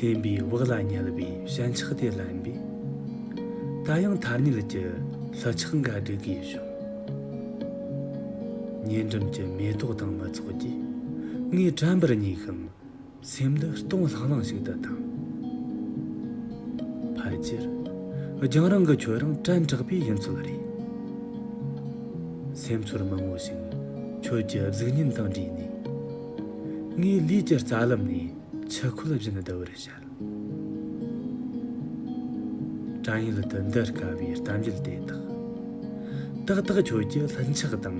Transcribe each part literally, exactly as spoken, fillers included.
བདེན་པའི་བག་ལ་ཉལ་བའི་ཞེན་ཆགས་དེ་ལན་པས། ད་ཡང་ཐ་སྙད་ཀྱི་ལྷུ་ཆག་འགའ་སྒྲིག་དགོས་བྱུང་། ཉེ་འགྲམ་གྱི་མེ་ཏོག་དང་མི་ཚོགས་ཀྱིས་ངའི་དྲན་པར་ཉེ་ཞིང་། སེམས་འདི་སྟོང་ལྷང་ལྷང་ཞིག་ཏུ་བཏང་། ཕལ་ཆེར་རྒྱང་རིང་གི་ཁྱོད་རང་དྲན་དྲགས་པས་ཡིན་ཚོད་རེད། སེམས་ཚོར་མང་བོ་ཞིག་ཁྱོད་ཀྱི་གཟུགས་བརྙན་དང་འདྲེས་ནས། ངའི་ལུས་ཀྱི་རྩ་ལམ་ནས་ཆུ་ཁོལ་བཞིན་བརྡལ་བར་བྱ། དྲན་ཡུལ་དུ་འདི་དཀའ་བའི་གཏམ་རྒྱུད་དེ་དག། ཏག་ཏག་ཁྱོད་ཀྱི་ལྷུན་ཆགས་དང་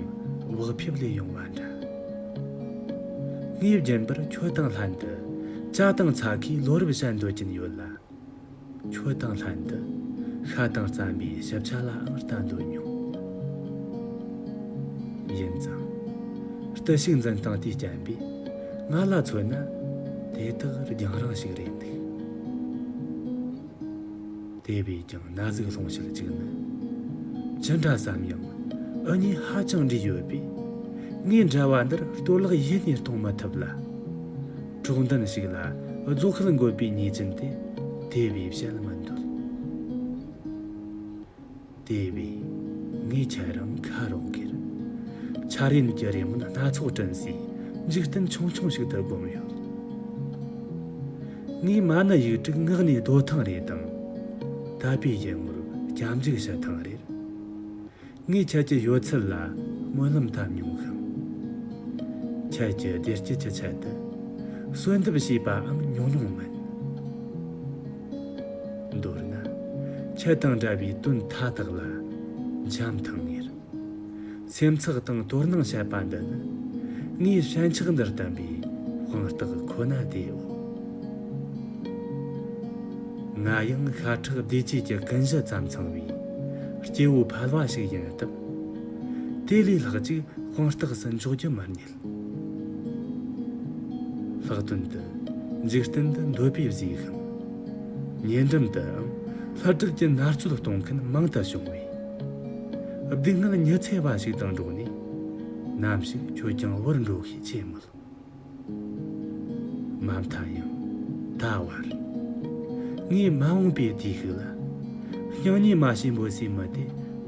བག་ཕེབས་ལས་ཡོང་བ་འདྲ། ངས་རྒྱུན་པར་ཁྱོད་དང་ལྷན་དུ་ཇ་དང་ཚྭ་ཁའི་ལོ་རབས་བཤད་འདོད་ཀྱིན་ཡོད་ལ། ཁྱོད་དང་ལྷན་དུ་ཤ་དང་རྩམ་པའི་ཞིབ་ཆ་ལའང་ལྟ་འདོད་མྱོང་། ཡིན་ཙང་། བརྟུལ་ཞུགས་འཛིན་སྟངས་དེའི་རྐྱེན་པས་ང་ལ་མཚོན་ན་དེ་དག་རྒྱང་རིང་ཞིག་རེད་འདུག། དེ་བས་ཀྱང་ན་ཟུག་སློང་བྱེད་ཅིག་ནི། ཅི་འདྲ་བསམ་ཡང་འུ་གཉིས་ཧ་ཅང་འདྲིས་ཡོད་པས། ངས་འདྲ་བ་འདིར་གཏོར་བརླག་ཡེ་ནས་གཏོང་མི་ཐུབ་ལ། གྲོགས་མདུན་ཞིག་ལ་རྫོགས་ཤིང་འགོད་པའི་ཉེས་ཅན་དེ་དེ་བས་བཤད་མི་འདོད། དེ་བས་ངས་ཁྱེད་རང་ཁ་རོག་གེར། འཆར་ཡན་གྱི་རེ་སྨོན་སྣ་ཚོགས་བསྐྲུན་སའི་འཇིག་རྟེན་ཆུང་ཆུང་ཞིག་ཏུ་བསྒོམས་ཡོད། ངས་མ་ཎི་ཡིག་དྲུག་ངག་ནས་ཟློས་ཐེངས་རེ་དང་། དད་པའི་ཡིད་ངོར་སྐྱབས་འཇུག་ཞུ་ཐེངས་རེར། ངས་ཁྱེད་ཀྱི་ཡོད་ཚད་ལ་སྨོན་ལམ་བཏབ་མྱོང་ཞིང་། ཁྱེད་ཀྱི་བདེ་སྐྱིད་ཀྱི་ཆེད་དུ་གསོལ་འདེབས་བྱས་པའང་ཉུང་ཉུང་མིན། མདོར་ན། ཁྱེད་དང་འདྲ་བའི་དོན་མཐའ་དག་ལ་འཇམ་ཐང་ངེར། སེམས་ཚེགས་དང་དོ་སྣང་བྱེད་པ་འདི་ནི་ངའི་ཞེན་ཆགས་འདིར་བརྟེན་པའི་དཔང་རྟགས་ཁོ་ན་དེའོ། ང་ཡང་ཤ་ཁྲག་བདེ་སྐྱིད་ཀྱི་ཀུན་གཞི་ཙམ་ཚང་བའི་སྐྱེ་བོ་ཕལ་བ་ཞིག་ཡིན་སྟབས། དེ་ལས་ལྷག་ཅིག་དཔང་རྟགས་སུ་འཇོག་རྒྱུ་མི་རྙེད། ལྷག་དོན་དུ་འཇིག་རྟེན་འདི་འདོད་པས་བཟོས་ཤིང་། ཉེ་འགྲམ་དུའང་ལྷུ་སྒྲིལ་གྱི་མནར་གཅོད་གཏོང་མཁན་མང་དུ་བྱུང་བས། སྡུག་བསྔལ་ཉི་ཚེ་བ་ཞིག་དང་འགྲོགས་ནས། ནམ་ཞིག་ཁྱོད་ཀྱང་བུད་འགྲོ་ཤས་ཆེ་མོད། མ་མཐའ་ཡང་ད་བར། ངས་མ་འོངས་པའི་དུས་ཤིག་ལ། སྙིང་ཉེ་མ་བྱེད་འབོད་སའི་མི་དེ་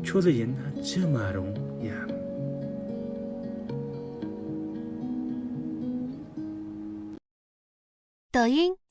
ཁྱོད་ཡིན་ན་ཅི་མ་རུང་སྙམ། 抖音